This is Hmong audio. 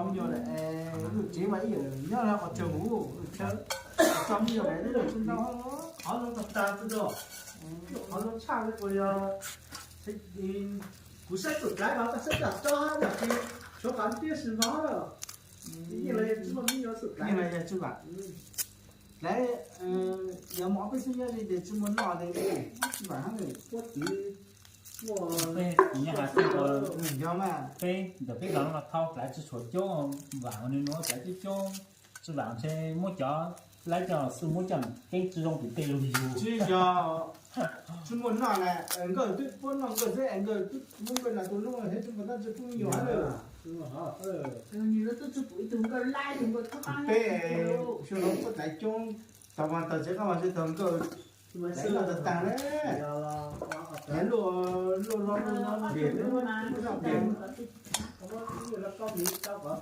Me nyuam lawm, lub tsev mas ib yam nyob qhov chaw mus, chaw, tso me nyuam lawm, lub tsev ntau, qhov zoo tag tag xwb na. Qhov zoo tshaj li uas yog, kuv saib tus dlaiv mas koj saib cov tsob hab yog tsis, suav qhov tiab sis no na. Yeej los yog tsis muaj me nyuam tus dlaiv, yeej los yog tsis vam. Dlaiv, yog muaj ob peb xub nyob li ces tsis muaj noj li, tsis vam hab li. Puab txiv, peb kuv nyob has txog, yog mas peb ntawm peb zos no mas thau dlaiv tsis tshua coob, vam ua nws nuav dlaiv coob coob, tsis vam ntshe muab cov laib coj xwb muab coj keeb tsis zoo tim tej lug yug. Tsis yog, tsis muaj noj na, nkawj twb puab noj nkawj xwb es nkawd twb muab nkawj no tus lub thiab tsis muaj tab tsis pub me nyuam hab lawm. Peb xyoo no puab dlaiv coob, tau mas tau tsev koj mas tsis tau nkawj, dlaiv noj tag tag na. Luaj, luaj no, luaj no, luaj no, luaj no, luaj no.